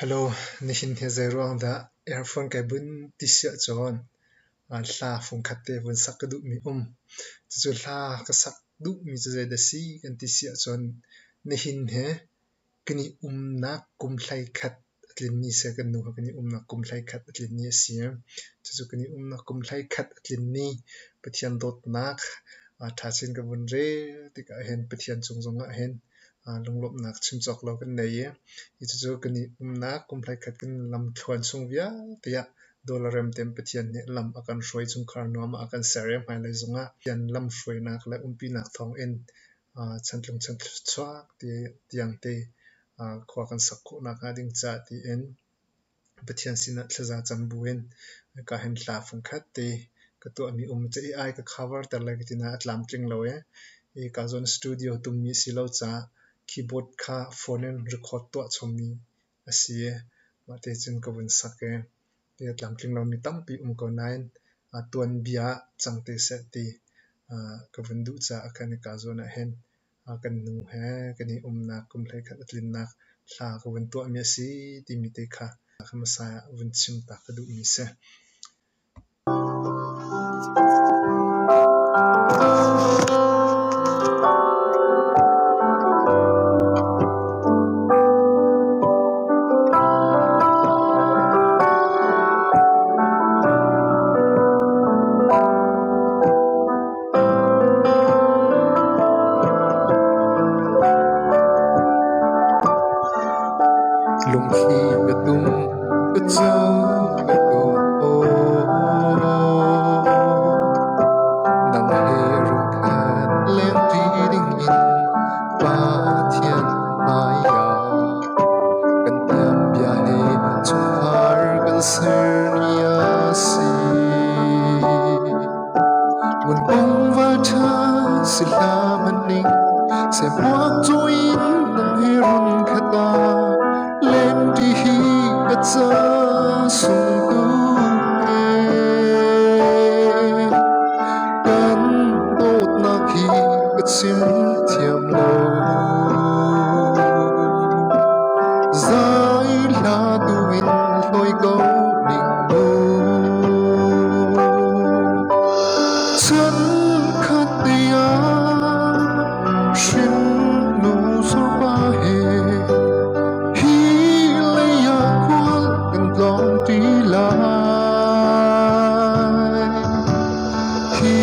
Hello, nihin hi zeiruang dah earphone kai bunh ti siah cun hla fungkhat te vun sak ka duhmi um. Cucu hla ka sak duhmi cu zeidah si kan ti siah cun nihin hi kan i umnak kum 11 a tlinmi si. Kan nu he kan i umnak kum 11 a tlinmi a si. Cucu kan i umnak kum 11 a tlinmi Pathian dawtnak ṭha chin ka vun rel tikah hin Pathian cung zongah hin lunglawmhnak chim cawk lo kan nei i hi cucu kan i umnak kum 11 kan lamthluan chung vialte ah dawlarem tein Pathian nih lam a kan hruai, chungkhar nuam ah a kan ser i hmailei zongah Pathian lamhruainak le umpinak thawngin chantlung chanchuak tiang te khua kan sak khawh nakhnga ding ca tiin Pathian sinah thlaza cam buin hika hin hla fungkhat te ka tuahmi um. Ca i ai ka cover ter lai ka ti nain a tlamtling lo i hika zawn studio tummi si lo caah keyboard kha phone in record tuah chommi a si i mah te cun ka vun sak i ti a tlamtling lomi tampi um ko nain tuanbia ah cang te seh ti ka vun duh caah khan hika zawn ah hin kan nu he kan i umnak kum 11 a tlinnak hla ka vun tuahmi a si timi te kha hmasa ah vun chim ta ka duhmi si. Lungthli ka tum, ka co, ka dawt. Nang he rungkhat lengṭi dingin Pathian hmaiah kan tiam bia he chungkhar kan ser ni a si. Ngunkung val ṭha si hlah hmanh ning, sehmuak cawi in nang he run khat ah lenṭi hi ka ca sung tuk ee. Kan dawtnak hi ka chim thiam lo. Zai hla tu in hlawi ko ning mu. Chankhat te ah hrinnu surpa he hi lei ah khual kan tlawng ṭi lai. Hi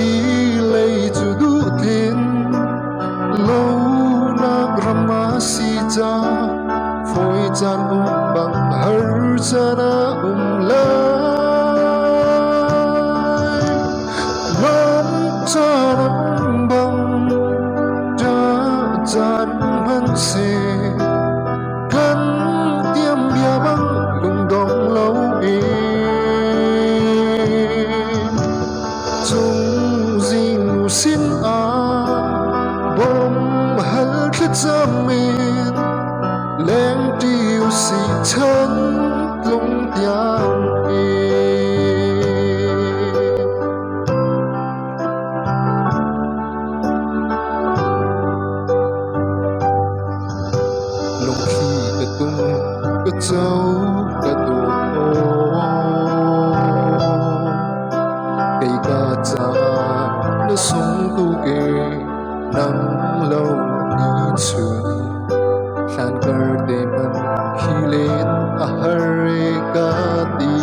lei cu duhtlin lonak ram a si ca fawi caan um bang har caan a um lai. Lam caan um bang ṭah caan hmanhseh kan tiam bia bang lungdong loin cung zingnu sin ah bawm hal thlacam in lengṭi usih chan tlung tiang in. Lungthli ka tum, ka co, ka dawt aw. Kei ka caah na sung tuk ee, nang lo ni chun. Hlankar te hmanh khi len a har e ka ti.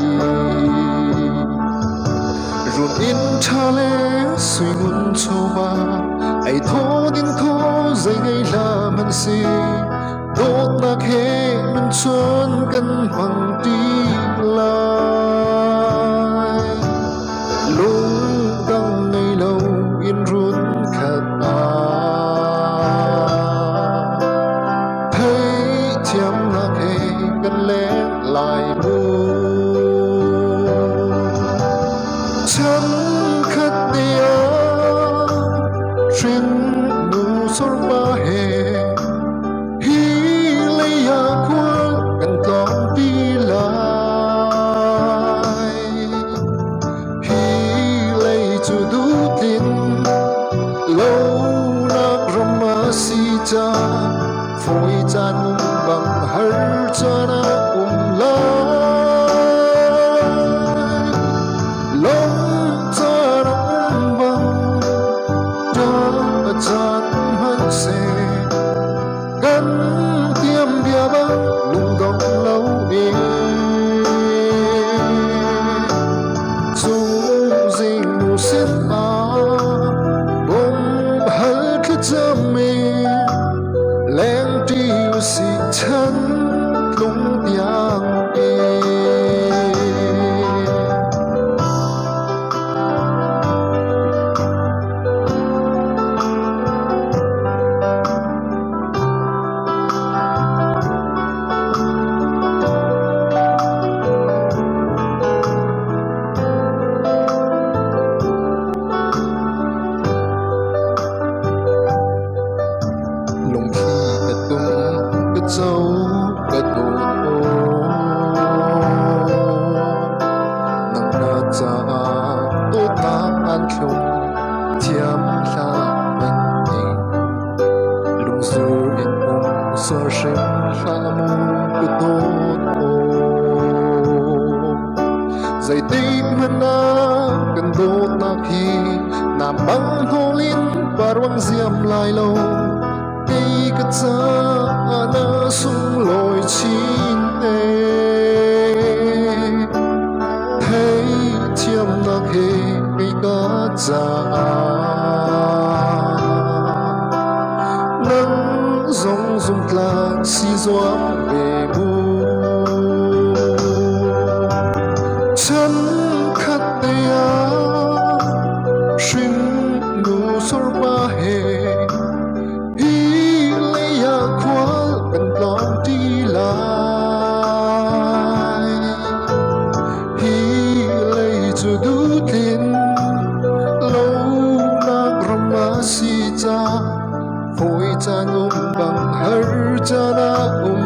Run inn ṭha le suingun chawva ei thaw ding thaw zei ngei hlah hmanh si dawtnak he nun chun kan hmang ṭi lai. Lungdang ngei lo in run khat ah theihthiamnak he kan leng lai mu. Chankhat te ah hringnu sorpa he hi lei ah khual kan tlawng ti lai. Hi lei cu duhtlin lonak ram a si ca fawi caan bang har caan ah um. Zeitik hmanh ah kan dawtnak hi nam bang hnawl in parwang ziam lai lo. Kei ka caah na sunglawi chin te. Theithiamnak he kei ka caah nang zong zumtlak si zuam ve mu. Chan khat te ah hringnu sorpa he hi lei ah khual kan tlawng ṭi lai. Hi lei cu duhtlin lonak ram a si ca, fawi caan um bang har caan ah um.